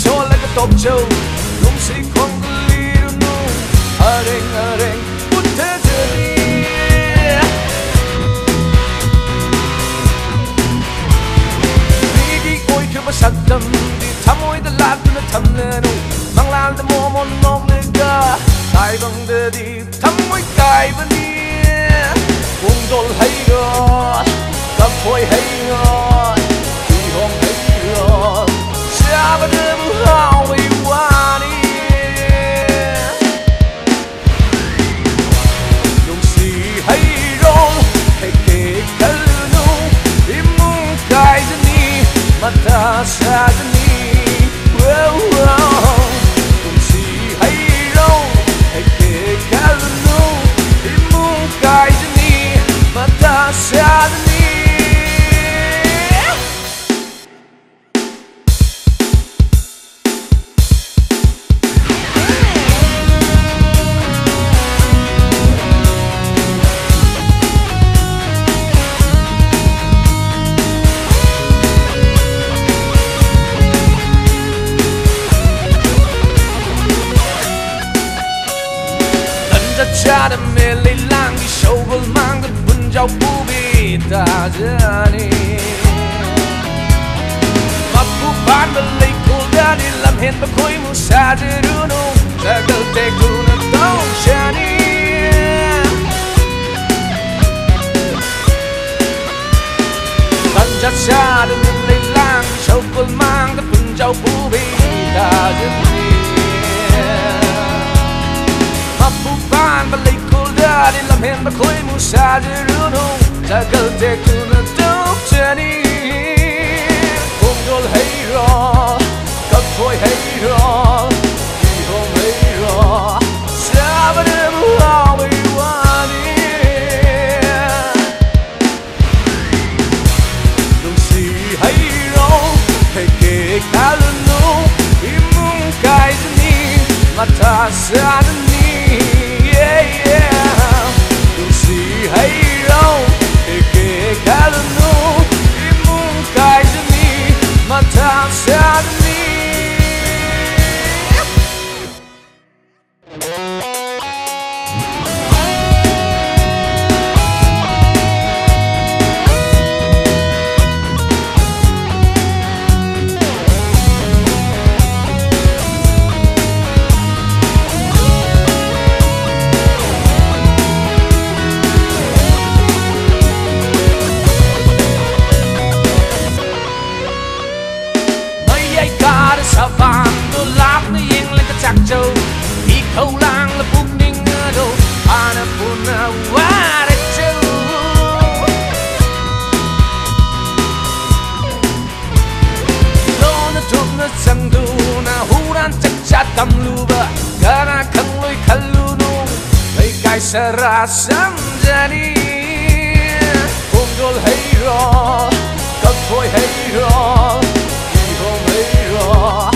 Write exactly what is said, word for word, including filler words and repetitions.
ꯁꯣꯜꯂꯒ ꯇꯣꯛꯆꯧ, ꯅꯨꯡꯁꯤ ꯈꯣꯡꯒꯨꯜ ꯂꯤꯔꯨꯅꯨ, ꯑꯔꯦꯡ ꯑꯔꯦꯡ ꯄꯨꯊꯖꯔꯤ꯫ ꯃꯤꯒꯤ ꯑꯣꯏꯈ꯭ꯔꯕ ꯁꯛꯇꯝꯗꯤ ꯊꯃꯣꯏꯗ ꯂꯥꯠꯇꯨꯅ ꯊꯝꯂꯅꯨ, ꯃꯪꯂꯥꯟꯗ ꯃꯣꯃꯣꯟ ꯅꯣꯛꯂꯒ ꯇꯥꯏꯕꯪꯗꯗꯤ ꯊꯃꯣꯏ ꯀꯥꯏꯕꯅꯤ꯫ ꯄꯨꯡꯗꯣꯜ ꯍꯩꯔꯣ, ꯀꯐꯣꯏ ꯍꯩꯔꯣ, ꯀꯤꯍꯣꯝ ꯍꯩꯔꯣ, ꯆꯥꯕꯗꯕꯨ ꯍꯥꯎꯕꯩ ꯋꯥꯅꯤ꯫ ꯅꯨꯡꯁꯤ ꯍꯩꯔꯣ, ꯍꯦꯛ ꯍꯦꯛ ꯈꯜꯂꯨꯅꯨ, ꯏꯃꯨꯡ ꯀꯥꯏꯖꯅꯤ, ꯃꯊꯥ ꯁꯥꯖꯅꯤ꯫ ꯅꯨꯡꯁꯤ ꯍꯩꯔꯣ, ꯍꯦꯛ ꯍꯦꯛ ꯈꯜꯂꯨꯅꯨ, ꯏꯃꯨꯡ ꯀꯥꯏꯖꯅꯤ, ꯃꯊꯥ ꯁꯥꯖꯅꯤ꯫ ꯇꯟꯖꯥ ꯆꯥꯗ ꯃꯦꯂꯩ ꯂꯥꯡꯒꯤ ꯁꯧꯒꯜ ꯃꯥꯡꯗ ꯄꯨꯟꯖꯥꯎ ꯄꯨꯕꯤ ꯇꯥꯖꯅꯤ꯫ ꯃꯄꯨ ꯄꯥꯟꯕ ꯂꯩꯀꯣꯜꯗꯗꯤ ꯂꯝꯍꯦꯟꯕ ꯈꯣꯏꯃꯨ ꯁꯥꯖꯔꯨꯅꯨ, ꯁꯒꯜ ꯇꯦꯛꯇꯨꯅ ꯇꯧꯖꯅꯤ꯫ ꯇꯟꯖꯥ ꯆꯥꯗꯅ ꯂꯩꯂꯥꯡ ꯁꯧꯒꯜ ꯃꯥꯡꯗ ꯄꯨꯟꯖꯥꯎ ꯄꯨꯕꯤ ꯇꯥꯖꯅꯤ꯫ ꯃꯄꯨ ꯄꯥꯟꯕ ꯂꯩꯀꯣꯜꯗꯗꯤ ꯂꯝꯍꯦꯟꯕ ꯈꯣꯏꯃꯨ ꯁꯥꯖꯔꯨꯅꯨ, ꯁꯒꯜ ꯇꯦꯛꯇꯨꯅ ꯇꯧꯖꯅꯤ꯫ ꯄꯨꯡꯗꯣꯜ ꯍꯩꯔꯣ, ꯀꯐꯣꯏ ꯍꯩꯔꯣ, ꯀꯤꯍꯣꯝ ꯍꯩꯔꯣ, ꯆꯥꯕꯗꯕꯨ ꯍꯥꯎꯕꯩ ꯋꯥꯅꯤ꯫ ꯅꯨꯡꯁꯤ ꯍꯩꯔꯣ, ꯍꯦꯛ ꯍꯦꯛ ꯈꯜꯂꯨꯅꯨ, ꯏꯃꯨꯡ ꯀꯥꯏꯖꯅꯤ, ꯃꯊꯥ ꯁꯥꯖꯅꯤ꯫ Yeah, yeah. ꯅꯨꯡꯁꯤ ꯍꯩꯔꯣ, ꯍꯦꯛ ꯍꯦꯛ ꯈꯜꯂꯨꯅꯨ, ꯏꯃꯨꯡ ꯀꯥꯏꯖꯅꯤ, ꯃꯊꯥ ꯁꯥꯖꯅꯤ꯫ ꯆꯔꯥ ꯁꯝꯖꯅꯤ꯫ ꯈꯣꯡꯗꯣꯜ ꯍꯩꯔꯣ, ꯀꯐꯣꯏ ꯍꯩꯔꯣ, ꯀꯤꯍꯣꯝ ꯍꯩꯔꯣ꯫